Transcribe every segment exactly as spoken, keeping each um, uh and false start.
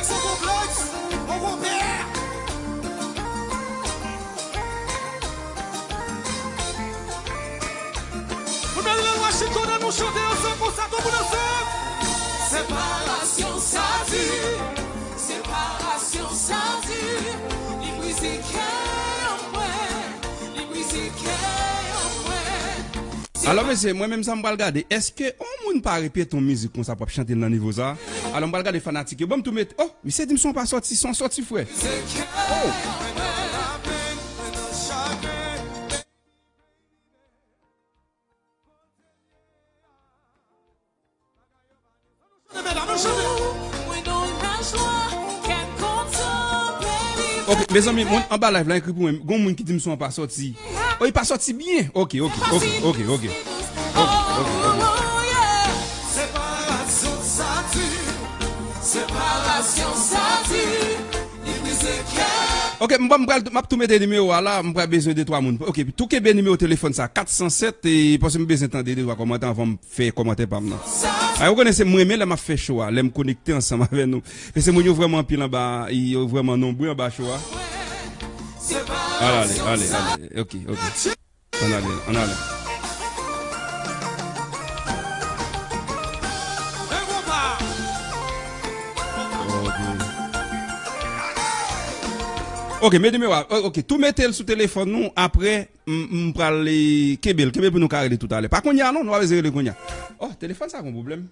Sans complexe, mon compère. Pou nou lè Washington, nou chante ansanm konsa, tout moun ansanm. Separasyon sa di, separasyon sa di, li brize kè mwen, li brize kè mwen. Alò, mesye, mwen menm sa m pral gade. Èske yon moun pa repete yon mizik konsa pou ap chante l nan nivo sa? Alò, m pral gade fanatik yo. Ban m tou mete. Oh, misye di m son pa sòti, son sòti, frè. Oh. Ok, mezanmi, moun anba live la ekri pou mwen. Gon moun ki di m son an pa sòti. Oh, li pa sòti byen. Ok, ok, ok, ok, ok. Ok, ok, ok. Separasyon sa di, separasyon sa di, li brize kè. Ok, m, m pral, m ap tou mete nimewo a la, m pral bezwen de twa moun. Ok, tou kenbe nimewo telefòn sa, kat san sèt, e paske m bezwen tande de twa kòmantè anvan m fè kòmantè pa m nan. Ay, ou konnen se mwen, men lè m ap fè show a, lè m konekte ansanm avè nou. Paske moun yo vrèman anpil anba, yo vrèman nonbre anba show a. Al ale, ale, ale. Ok, ok. Ann ale, ann ale. Ok. Ok, men nimewo a. O-, ok, tou mete l sou telefòn nou, apre, m, m pral, e, kenbe l, kenbe l pou nou ka rele toutalè. Pa kounye a non, nou pa bezwen rele kounye a. Oh, telefòn sa gon pwoblèm.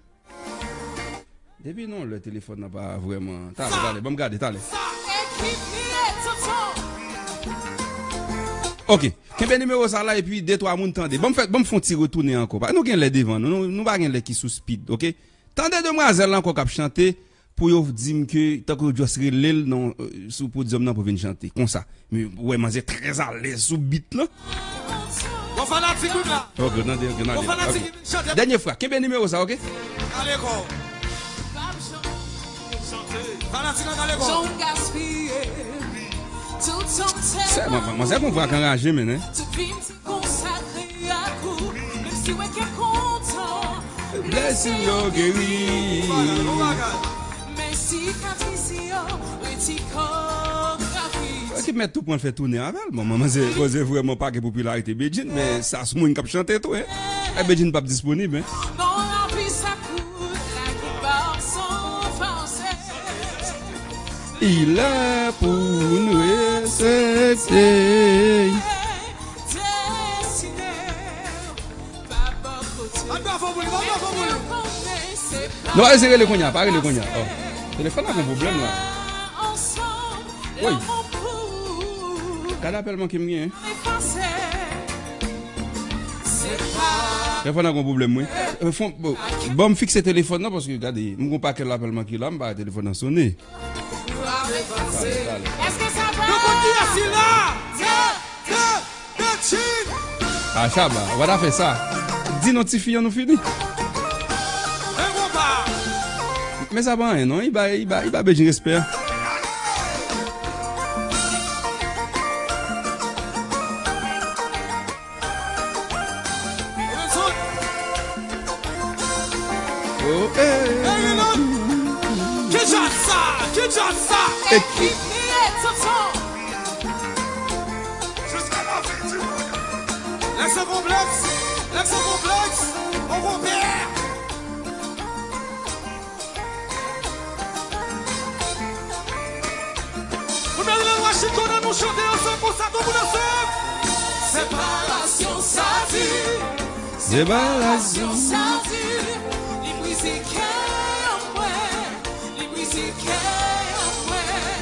Depi non, lè telefòn nan pa vrèman. Talè, talè, ban m gade, talè. Ok, kenbe nimewo sa la epi de twa moun tande. Ban m fè, ban m fè yon ti retounen ankò. Pa, nou gen lè devan nou, nou, nou pa gen lè ki sou speed, ok? Tande demwazèl la ankò k ap chante pou yo di m ke tankou yo just rele l nan, euh, sou podyòm nan pou vin chante. Konsa. Men, ou wè, manzè trè alèz sou beat lan. Bon fanatik, wi, la. Ok, tande, ok, tande. Bon fanatik, ok. Chante. Dènye fwa, kenbe nimewo sa, ok? Kale kò. Fanatik lan kale kò. Sè, man, man, manzè gon vwa k anraje, men, hein? Blesi yo geri. Sa ki mèt tou pran fè tounen avè l. Bon, manzè, manzè vrèman pa gen popilarite Bedjine, men sa sou moun k ap chante tou, hein. E Bedjine p ap disponib, hein. Il est pou nou respekte. An bravo pou li, an bravo pou li. Non, pa rele kounye a, pa rele kounye a. Oh. Telefòn la gen pwoblèm la. Woy. Gade apèl manke m genyen. Telefòn la gen pwoblèm, wi. Euh, fon, bon, ban m fikse telefòn nan, paske, gade, m gon pakèt lapèl manke la, m pa wè telefòn nan sonnen. Talè, talè. Nou konn kiyès ki la? Ah, Shabba, ou pa ta fè sa. Di non tifi an, nou fini. Men sa pa anyen, non. Li ba, li ba, li ba Bedjine respè. Oh, eh. Ki djaz sa? Ki djaz sa? Ekip. Lèk san konplèks, lèk san konplèks, on konpè. Pou nou rive Washington, an nou chante ansanm konsa, tout moun ansanm. Separasyon sa di. Separasyon sa di. Li brize kè mwen. Li brize kè mwen.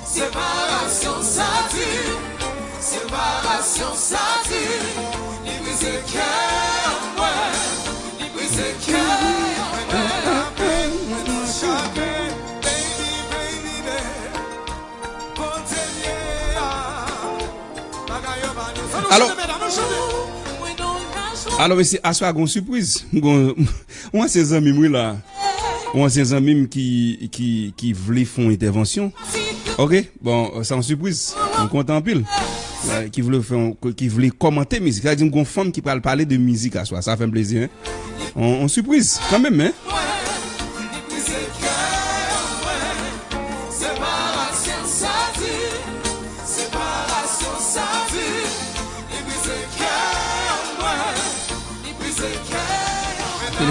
Separasyon sa di. Separasyon sa di. Li brize kè mwen. Li brize kè mwen. Lapenn, chagren, baby, baby, baby. Kote l ye a? Bagay yo pa nou. Alò, alò, mesye, aswè a gon sipriz. Gon, yon ansyen zanmi m, wi, la. Yon ansyen zanmi m ki, ki, ki vle fè yon entèvansyon. Ok? Bon, se yon sipriz. M kontan anpil. Ki vle fè yon, ki vle kòmante mizik. Sa vle di m gon fanm ki pral pale de mizik aswè a. Sa fè m plezi, hein? Yon, yon sipriz, kanmenm, hein?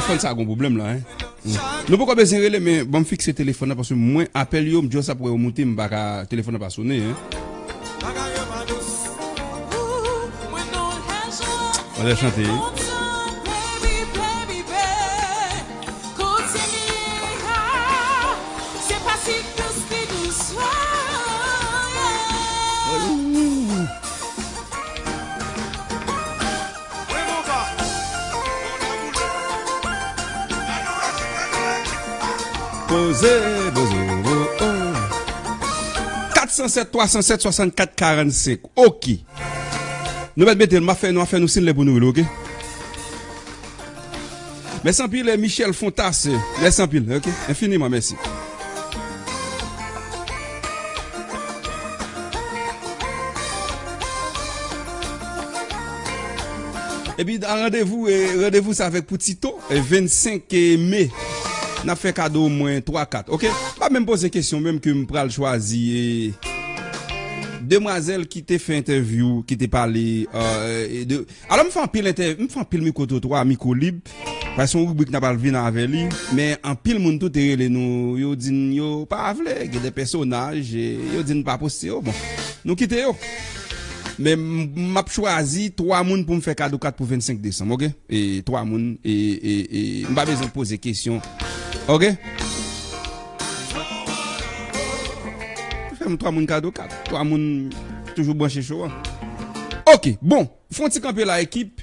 Konn sa gon pwoblèm la, hein. Hmm. Nou poko bezwen rele, men ban m fikse telefòn nan, paske mwen, apèl yo, m just ap wè yo moute, m pa ka, telefòn nan pa sonnen, hein. Manzè chante. Poze, poze, oh, oh. Kat san sèt, twa san sèt, swasannkat, karannsenk. Ok. Nou mèt mete l, m ap fè nou, ap fè nou siy lè pou nou rele, ok? Mèsi anpil, eh, Michel Fontas. Mèsi anpil, ok? Enfiniman mèsi. Epi, a randevou, eh, randevou sa avèk pou Tito, eh, vennsenk me. N ap fè kado omwen twa, kat, ok? Pa menm poze kesyon, menm ke m pral chwazi, eh, demwazèl ki te fè entèvyou, ki te pale, eh, de, alò, m fè anpil entè-, m fè anpil mikwo twotwa, mikwo lib. Paske se yon ribrik n ap al vin avè li. Men anpil moun tou te rele nou, yo di n yo pa vle, gen de pèsonaj, e yo di n pa poste yo. Bon, nou kite yo. Men m, m ap chwazi twa moun pou m fè kado kat pou vennsenk desanm, ok? E twa moun, e, e, e m pa bezwen poze kesyon. Ok? Fè m twa moun kado kat. Twa moun toujou branche show an. Ok, bon. Fè yon ti kanpe la, ekip.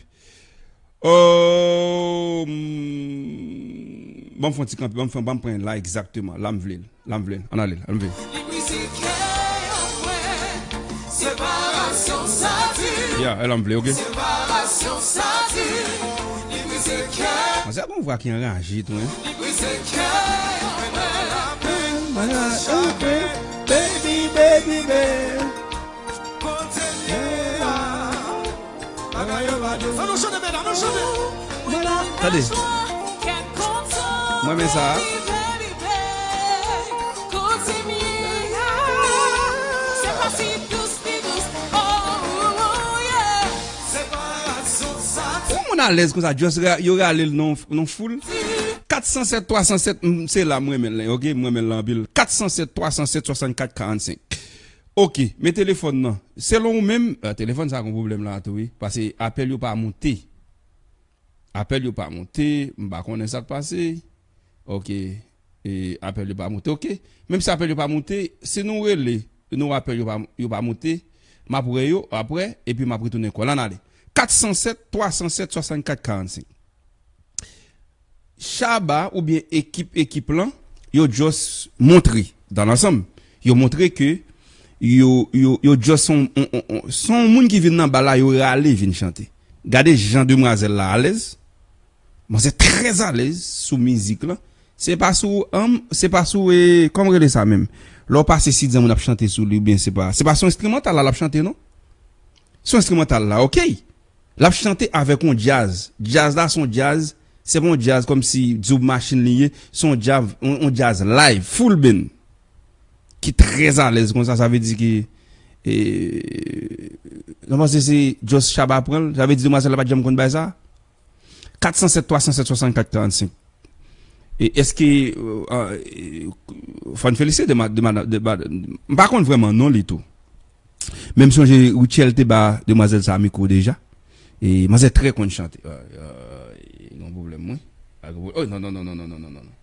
Oh, mm, ban m fè yon ti kanpe, ban m fè, ban m pran la egzakteman. La m vle l, la m vle l. Ann ale l, ann vle l. Ya, e la m vle, ok. Manzè ap gon vwa ki anraje tou, hein. Baby, baby, baby. An nou chante, medam, an nou chante. Tande. Mwen men sa. Yon moun alèz konsa, just ra-, yo rale l nan, nan foul. Kat san sèt, twa san sèt, m, se la mwen men l, ok? Mwen men l anpil. Kat san sèt, twa san sèt, swasannkat, karannsenk. Ok, men telefòn nan. Selon ou menm, ah, telefòn sa gon pwoblèm la tou, wi. Paske apèl yo pa moute. Apèl yo pa moute, m pa konnen sa k pase. Ok, e apèl yo pa moute, ok. Menm si apèl yo pa moute, si nou rele, nou apèl yo pa, yo pa moute, m ap wè yo apre, epi m ap retounen kòl. Ann ale. Kat san sèt, twa san sèt, swasannkat, karannsenk. Shabba oubyen ekip, ekip lan, yo just montre, dans l'ensemble, yo montre ke yo, yo, yo just son, on, on, on, son moun ki vin nan bal la, yo rale vin chante. Gade jan demwazèl la alèz. Manzè trè alèz sou mizik lan. Se pa sou, um, se pa sou, e, kòman rele sa menm? Lè w pase si di moun ap chante sou li, oubyen se pa, se pa sou enstrimantal la l ap chante, non? Sou enstrimantal la, ok. L ap chante avèk yon djaz. Djaz la se yon djaz, se pa yon djaz kòmsi djoub machin li ye, se yon djaz, yon, yon djaz live, full band. Ki trè alèz konsa, sa vle di ke, e, nou panse se just Shabba pran l, sa vle di demwazèl la pa t janm konn bay sa? Kat san sèt, twa san sèt, swasannkat, karannsenk. E èske, e, e, fò n felisite dema-, dema-, dema-, m pa konn vrèman non li tou. Men m sonje Rutshelle te ba demwazèl sa a mikwo deja. E manzè trè konn chante. Ay, ay, gon pwoblèm, wi. Ay, gon pwoblèm. Oh, non, non, non.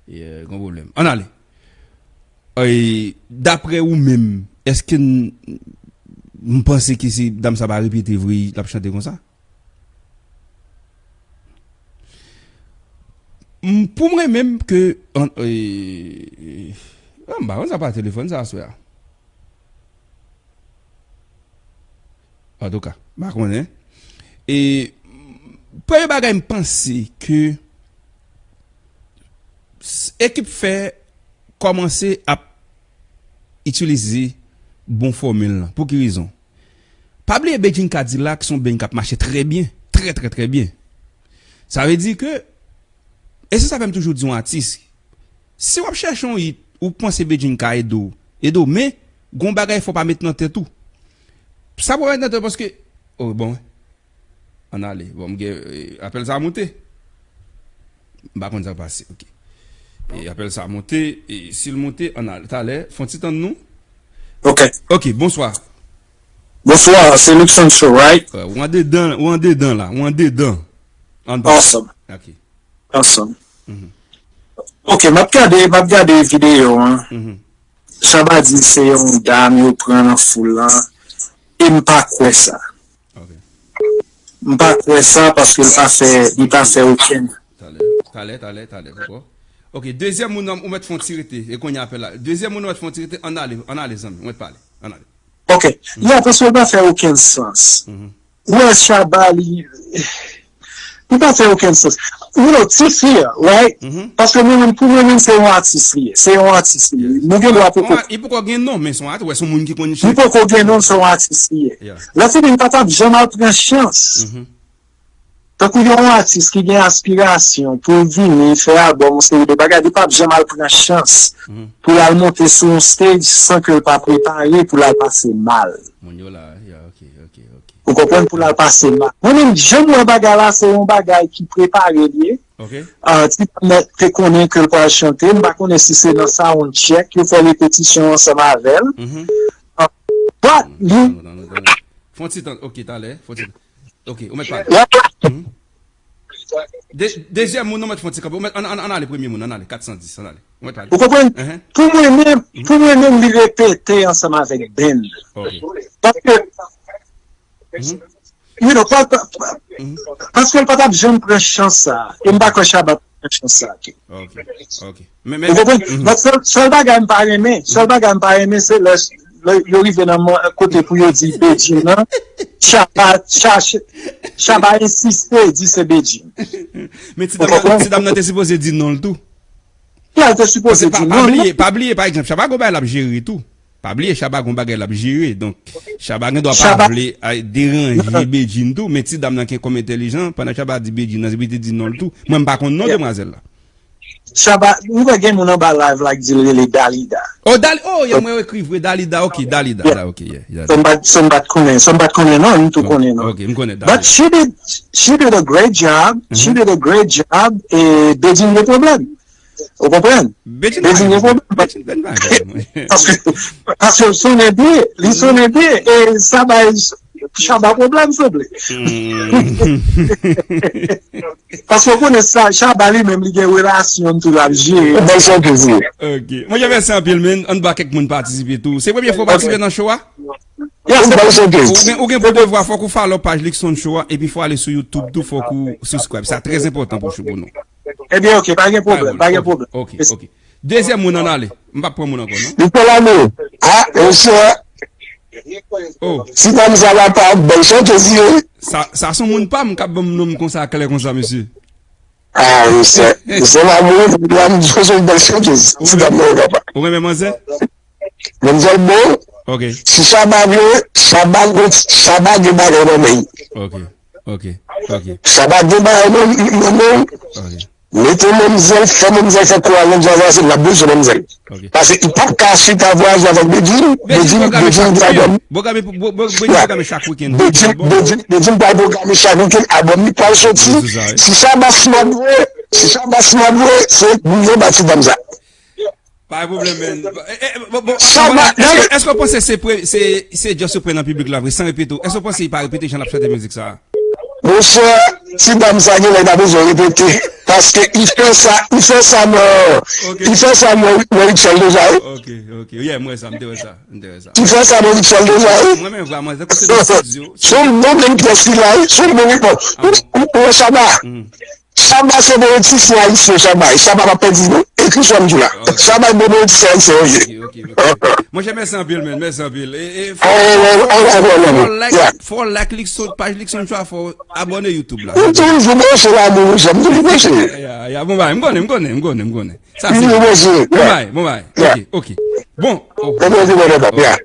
E, gon pwoblèm. Ann ale. E, daprè ou menm, èske n, m panse ke se dam sa pa repete vre, l ap chante konsa? M, pou mwen menm ke, an, e, e, an, m pa konn sa pa telefòn sa aswè a. Antouka, m pa konnen. E, premye bagay m panse ke s-, ekip fè kòmanse ap itilize bon fòmil lan. Pou ki rezon? Pa bliye Bedjine Cadillac se yon band k ap mache trè byen, trè, trè, trè byen. Sa vle di ke, e se sa fè m toujou di yon atis, si w ap chèche yon hit, ou panse Bedjine ka ede w, ede w, men gon bagay fò w pa met nan tèt ou. Sa pou w pa met nan tèt ou paske, oh, bon, ann ale. Bon, m gen, e, apèl sa a moute. M pa konn sa k pase. Ok. E apèl sa a monte. E si l monte, ann al. Talè, fè yon ti tann nou. Ok. Ok, bonswa. Bonswa, se Luckson Show, right? Ou andedan, ou andedan la, ou andedan. Ann pale. Awesome. Ok. Awesome. Ok, m ap gade, m ap gade videyo an. Shabba di se yon dam yo pran nan foul lan. E m pa kwè sa. Ok. M pa kwè sa paske l pa fè, li pa fè okenn. Talè, talè, talè, talè, poko. Ok, dezyèm moun nan, ou mèt fè yon ti rete. E kounye a apèl la. Dezyèm moun nan mèt fè yon ti rete, ann ale, ann ale, zanmi, ou mèt pale. Ann ale. Ok. Ya, paske l pa fè okenn sans. Ou wè Shabba, li, li pa fè okenn sans. You know, ti fi a, right? Paske mwen menm, pou mwen menm, se yon atis li ye. Se yon atis li ye. Nou gen dwa poko. Li poko gen non, men se yon atis, ou wè, se yon moun ki konn Li poko gen non, se yon atis li ye. Lè fini, li pa t ap janm al pran chans. Tankou yon atis ki gen aspirasyon pou l vini fè albòm, yon seri de bagay, li p ap janm al pran chans pou l al monte sou yon stage san ke l pa prepare pou l al pase mal. Moun yo la, yeah, ok, ok, ok. Ou konprann, pou l al pase mal. Mwen menm, jan m wè bagay la, se yon bagay ki prepare l ye. Ok. Ah, ti dam nan te konnen ke l pral chante. M pa konnen si se nan sound check yo fè repetisyon ansanm avè l. Ah, but li Fè yon ti tan, ok, talè. Fè yon ti tan. Ok, ou mèt pale. Wè. De, dezyèm moun, nou mèt fè yon ti kanpe. Ou mèt, ann, ann, ann ale premye moun, ann ale. Katsan dis, ann ale. Ou mèt pale. Ou konprann? Pou mwen menm, pou mwen menm, li repete ansanm avèk band. Ok. Paske, you know, pa, pa, pa, paske l pa t ap janm pran chans sa. E m pa kwè Shabba pran chans sa tou. Ok. Ok. Men, men, Ou konprann? But sèl, sèl bagay m pa renmen, sèl bagay m pa renmen, se lè, lè yo rive nan mwen, kote pou yo di Bedjine nan, Shabba, Sha- Shabba ensiste di se Bedjine. Men ti dam nan, ti dam nan te sipoze di non l tou. Li te sipoze Pa, di pa non. bliye, pa bliye, pa egzanp, Shabba gon bagay l ap jere tou. Pa bliye, Shabba gon bagay l ap jere. Donk, Shabba gen dwa pa vle ay deranje Bedjine tou, men ti dam nan gen kòm entèlijan, pandan Shabba di Bedjine nan, se pou li te di non l tou. Mwen, m pa konn non demwazèl la. Shabba, ou wè gen moun anba live la ki di l rele Dalida. Oh, Dali, oh, yeah, mwen ekri vre, Dalida, ok, Dalida, da, ok, yeah, yeah. So m pa, so m pa t konnen, so m pa t konnen non, m tou konnen non. Ok, m konnen But Dalida. She did, she did a great job, she did a great job, e Bedjine gen pwoblèm. Ou konprann? Bedjine Bedjine gen pa pwoblèm. Bedjine pa gen pwoblèm. Paske, paske l sonnen byen, li sonnen byen, e sa bay Shabba pwoblèm, sanble. Paske w konnen sa, Shabba li menm, li gen relasyon tou l ap jere. Bèl chanteuse li. Ok. Monchè, mèsi anpil, men. Ann ba kèk moun patisipe tou. Se premye fwa w patisipe nan show a? Bèl Ou chanteuse. gen, ou gen pou devwa, fòk ou follow paj Luckson Show a, epi fò w ale sou YouTube tou, fòk ou subscribe. Sa trè enpòtan pou, pou nou. Ebyen, ok, pa gen pwoblèm, pa gen pwoblèm. Ok, ok. Dezyèm moun ann ale. M p ap pran moun ankò, non? Li fè lanmou. Ah, mesye. Oh, Ti dam sa la pa bèl chanteuse li ye. Sa, sa se yon moun pa m k ap ban m non m konsa klè konsa, mesye. Ah, mesye. Mesye lanmou, li la m di se yon bèl chanteuse. Ti dam nan papa. Ou renmen manzè? Manzè bon. Ok, Si Shabba vle, Shabba gen, Shabba gen bagay nan men. ok, ok, ok, Shabba gen bagay nan, nan men. ok. Mete manmzèl, fè manmzèl fè koral nan djaz la, se l ap bezwen manmzèl. Ok. Paske li p ap ka chita vwayaje avèk Bedjine, Bedjine Bedjine, pwogram Bedjine chak pa wi. bon. Pwogram, pwogram, Bedjine pwogram chak weekend. Bedjine, Bedjine, Bedjine pral pwograme chak weekend, albòm li pral soti. Sou sa, wi. Si Shabba smart vre, si Shabba smart vre, se goumen ba ti dam sa. Pa gen pwoblèm, men. Eh, eh, bon, bon, Shabba, bon, èske, èske w panse se pre, se, se just yo pran nan piblik la vre, san repete w? Èske w panse li pa repete jan l ap chante mizik sa a? Monchè, ti dam sa genlè ta bezwen repete. Paske li fè sa, li fè sa nan, Ok. Li fè sa nan, nan Rituel deja, wi. Ok, ok. Yeah, m wè sa, m te wè sa. M te wè sa. Li fè sa nan Rituel deja, wi. Mwen menm, vrèman, se kote nan estidyo. Se yon bon menm pyès li la, wi. Se yon bon ritm. Ou, ou, ou wè Shabba. Shabba se politisyen ayisyen, Shabba. E Shabba pa pèdi, non. Ekri sa m di la. Shabba bon politisyen ayisyen, wi. Ok, ok, ok. Monchè, mèsi anpil, men. Mèsi anpil. E, e, fò, Ah, ouais, ouais, ouais, ouais, ouais, fò ouais. Like, Yeah. fò like Luckson, paj Luckson Show a, fò abòne YouTube la. M toujou branche la, mon chè. M toujou branche. Ya, ya, bon bagay, m konnen, m konnen, m konnen, m konnen. Sa M se toujou bon. branche. Bon bagay, bon bagay. Yeah. Ok, ok. Bon, oh. M toujou branche, yeah.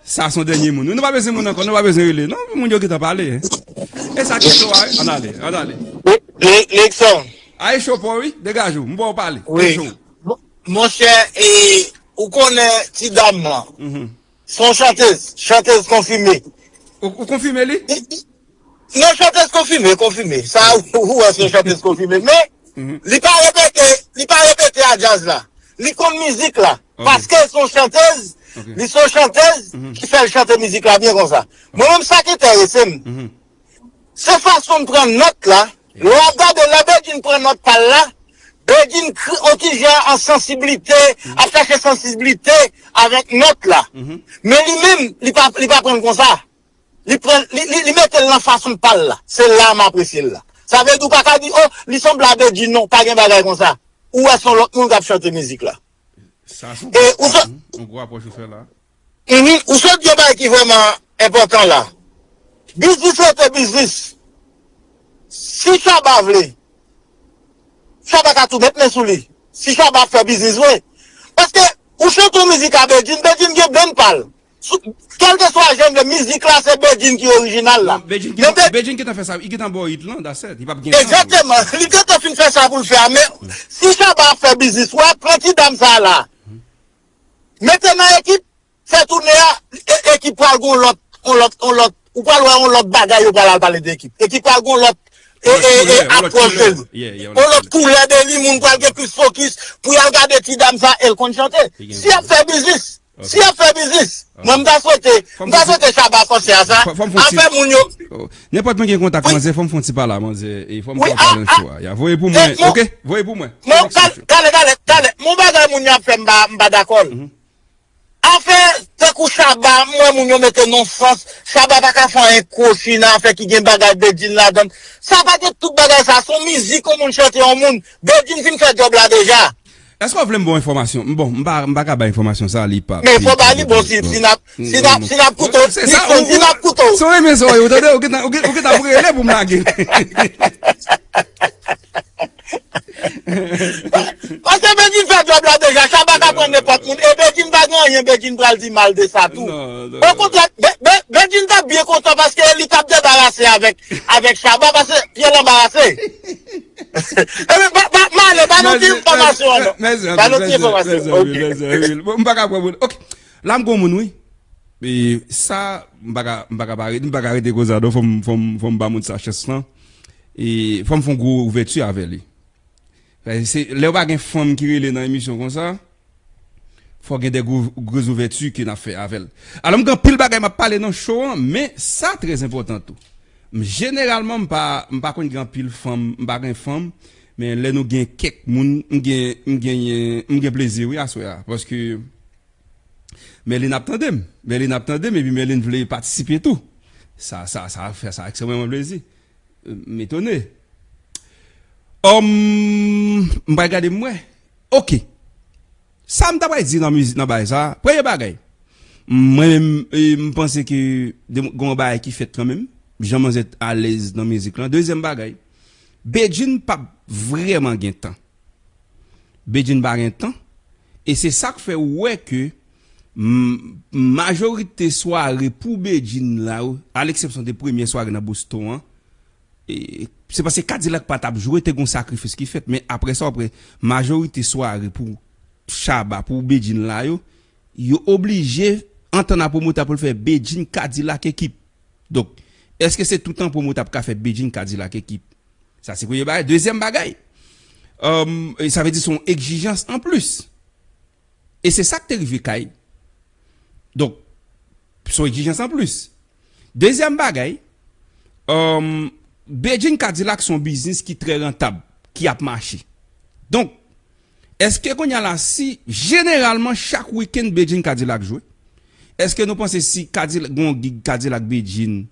Sa se yon dènye moun. Nou pa bezwen moun ankò, nou pa bezwen rele. Non, moun yo gentan pale, hein. E sa ki cho a, ann ale, ann ale. Li- Luckson. Ay, cho pa w, wi, degaje w, m ba w pale. Wi. Cho. Mon- Monchè, e, ou konnen ti dam nan. Se yon chantez, chantez konfime. Ou, ou konfime li? Non, chantez konfime, konfime. Sa, ou wè, se yon chantez konfime. Men, Li pa repete, li pa repete a djaz la. Li konn mizik la. Paske se yon chantèz, li se yon chantèz ki fè l chante mizik la byen konsa. Mwen menm sa k enterese m, se fason l pran nòt la. Lè w ap gade lè Bedjine pran nòt pa l la, Bedjine kri- on ti jan an sansiblite, ap chache sansiblite avèk nòt la. Men li menm, li pa, li pa pran l konsa. Li pran, li, li, li mete l nan fason pa l la. Se la m apresye l la. Sa vle di w pa ka di, oh, li sanble a Bedjine, non, pa gen bagay konsa. Ou wè se yon lòt moun k ap chante mizik la. Sa se yon E ou sot, mhm, yon gwo apwòch ou fè la. Mhm, ou sot di yon bagay ki vrèman enpòtan la. Biznis rete biznis. Si Shabba vle, Shabba ka tou met men sou li. Si Shabba ap fè biznis vre. Paske ou chante yon mizik a Bedjine, Bedjine gen band pa l. Sou- Kèlkeswa jan de mizik la, se Bedjine ki orijinal la. Non, Bedjine Men gentan, Be- Bedjine gentan fè sa. Li gentan ba w hit lan, that's it. Li p ap gen tan. Egzakteman. Li gentan fin fè sa pou l fè a. Men si Shabba ap fè biznis, w ap pran ti dam sa a la. Mete nan ekip, fè tounen an, e- ekip pral gen yon lòt, yon lòt, yon lòt, ou pral wè yon lòt bagay yo pral al pale de ekip. Ekip pral gen yon lòt e- Yon lòt e- e koulè, yon lòt apwòch de koulè. Li. Yeah, yeah, yon Yon lòt lòt koulè. Koulè de li, moun pral gen plis fokis pou y al gade ti dam sa, e l konn chante. Li gen Si y ap fè biznis, Ok. si y ap fè biznis, Ok. mwen m ta swete, Fò m m ta fè ti- swete Shabba konsè a sa, fò- fò m fè ti- afè moun yo. Oh, nenpòt mwen gen kontak Wi. manzè, fò m fè yon ti pale a manzè, e fò m Wi, fè yon a- pale a- sou a. Ya, voye pou E, mwen, mon- ok, voye pou mwen. Mon- Fè kal- eksepsyon. Kale, kale, kale. Mon bagay moun yo ap fè, m pa, m pa dakò l. Mhm. Afè tankou Shabba, m wè moun yo mete non sans. Shabba pa ka fè anyen kwochi nan afè ki gen bagay Bedjine ladan l. Sa pa gen tout bagay sa. Se yon mizik yon moun chante yon moun. Bedjine fin fè djòb la deja. Èske w vle m ba w enfòmasyon? M bon, m pa, m pa ka bay enfòmasyon sa, li pa. Men fò ba li bon si, si n ap, si n ap, si n ap koute w, Se sa, si n ap koute w. Si w renmen sa w ye, ou tande, ou gentan, ou gentan, ou gentan ap rele pou m lage. Paske Bedjine fè djòb la deja, Shabba ka pran nenpòt moun. E Bedjine pa gen anyen, Bedjine pral di mal de sa tou. Non, non, non. Okontrè, Be- Be- Bedjine t ap byen kontan paske li t ap debarase avèk, avèk Shabba, paske pye l anbarase. Ebyen, pa, pa, m ale, ba nou ti enfòmasyon an, non. Mèsi, mèsi, Ba nou ti mèsi, enfòmasyon. mèsi, Ok. mèsi, mèsi. Bon, m pa ka pran moun. Ok. La, m gon moun, wi. E sa, m pa ka, m pa ka pa rete, m pa ka rete konsa, non. Fò m, fò m, fò m ba moun sa chans lan. E fò m fè yon gwo ouvèti avè li. Paske se, lè w pa gen fanm ki rele nan emisyon konsa, fò gen de gwo, gwo ouvèti ke n ap fè avè l. Alò, m gen anpil bagay m ap pale nan show an, men sa trè enpòtan tou. M, jeneralman, m pa, m pa konn gen anpil fanm, m pa gen fanm, men lè nou gen kèk moun, m gen, m genyen, m gen plezi, wi, aswè a. Paske Merline ap tande m. Merline ap tande m, epi Merline vle patisipe tou. Sa, sa, sa fè sa ekstrèmeman plezi. M etone. Hum, m pral gade m wè. Ok. Sa m ta pral di nan mizik, nan bagay sa, premye bagay. Mwen menm, e, m panse ke de- gen yon bagay ki fèt kanmenm. Jan manzè alèz nan mizik lan. Dezyèm bagay, Bedjine p ap vrèman gen tan. Bedjine pa gen tan. E se sa k fè ou wè ke m- majorite sware pou Bedjine la, a leksepsyon de premyè sware nan Boston an, e, se paske Kadilak pa t ap jwe, te gen sakrifis ki fèt. Men apre sa, apre, majorite sware pou Shabba, pou Bedjine la yo, yo oblije antann a pwomotè pou l fè Bedjine Kadilak ekip. Donk, èske se toutan pwomotè ap ka fè Bedjine Kadilak ekip? Sa se premye bagay. Dezyèm bagay, um, e sa vle di se yon egzijans anplis. E se sa k te rive kay. Donk, se yon egzijans anplis. Dezyèm bagay, um, Bedjine Kadilak se yon biznis ki trè rantab, ki ap mache. Donk, èske kounye a la, si jeneralman chak wikenn Bedjine Kadilak jwe, èske nou panse si Kadilak, gon gig Kadilak Bedjine,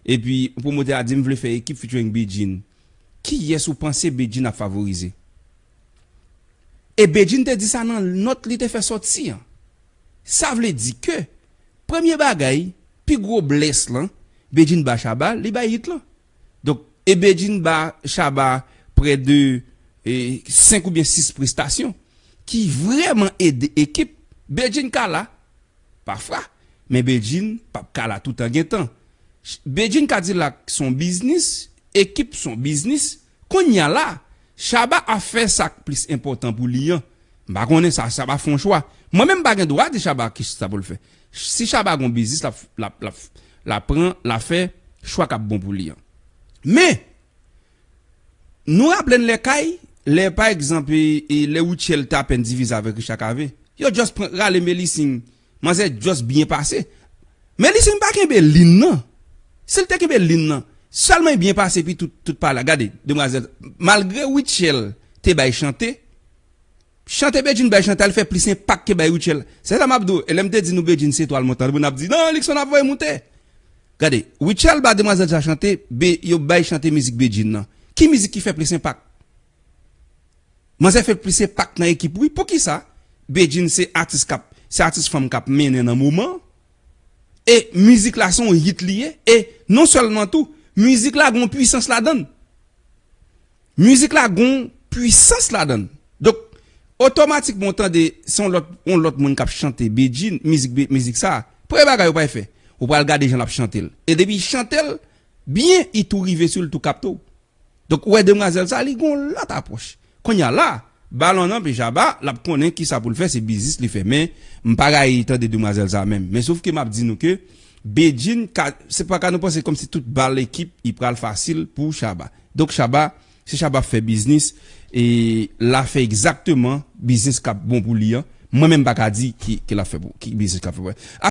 epi pwomotè a di m vle fè ekip featuring Bedjine, kiyès ou panse Bedjine ap favorize? E Bedjine te di sa nan nòt li te fè sòti an. Sa vle di ke, premye bagay, pi gwo blès lan, Bedjine ba Shabba, li bay hit lan. Donk, e Bedjine ba Shabba prè de, e, senk oubyen sis prestasyon ki vrèman ede ekip. Bedjine ka la, pafwa, men Bedjine p ap ka la toutan gen tan. Bedjine Kadilak se yon biznis, ekip se yon biznis. Kounye a la, Shabba ap fè sa k plis enpòtan pou li an. M pa konnen sa, Shabba fè yon chwa. Mwen menm m pa gen dwa di Shabba ki sa pou l fè. Si Shabba gon biznis, l ap, l ap, l ap, l ap pran, l ap fè chwa k ap bon pou li an. Men, nou raple n lè kay, Lè pa egzanp, e, e, lè Rutshelle t apèn divize avèk Richard Cavé, yo just pran, rale Melising. Manzè just byen pase. Melising pa kenbe lin nan. Si l te kenbe lin nan, sèlman li byen pase epi tout, tout pa la. Gade, demwazèl, malgre Rutshelle te bay chante, chante Bedjine bay chante al fè plis enpak ke bay Rutshelle. Se sa m ap di w. E lè m te di nou Bedjine se etwal montan, moun ap di, "Non, Luckson ap voye moute." Gade, Rutshelle ba demwazèl sa chante, be, yo bay chante mizik Bedjine nan. Ki mizik ki fè plis enpak? Manzè fè plis enpak nan ekip, wi. Poukisa? Bedjine se atis k ap, se atis fanm k ap mennen nan moman. E mizik la se yon hit li ye. E non sèlman tou, mizik la gen yon pwisans ladan l. Mizik la gen yon pwisans ladan l. Donk, otomatikman, w tande se yon lòt, yon lòt moun k ap chante Bedjine, mizik, Be-, mizik sa. Premye bagay ou pral fè, ou pral gade jan l ap chante l. E depi l chante l byen, li tou rive sou l, tou kapte w. Donk, ou wè demwazèl sa, li gen yon lòt apwòch. Kounye a la, balon nan, pe Shabba, l ap konnen kisa pou l fè, se biznis li fè. Men, m pa rayi tande demwazèl sa menm. Men sof ke m ap di nou ke Bedjine, ka, se pa ka nou panse kòmsi tout bal ekip, li pral fasil pou Shabba. Donk, Shabba, si Shabba ap fè biznis, e l ap fè egzakteman biznis k ap bon pou li an. Mwen menm, m pa ka di ki, ki l ap fè pou, ki biznis k ap fè pou.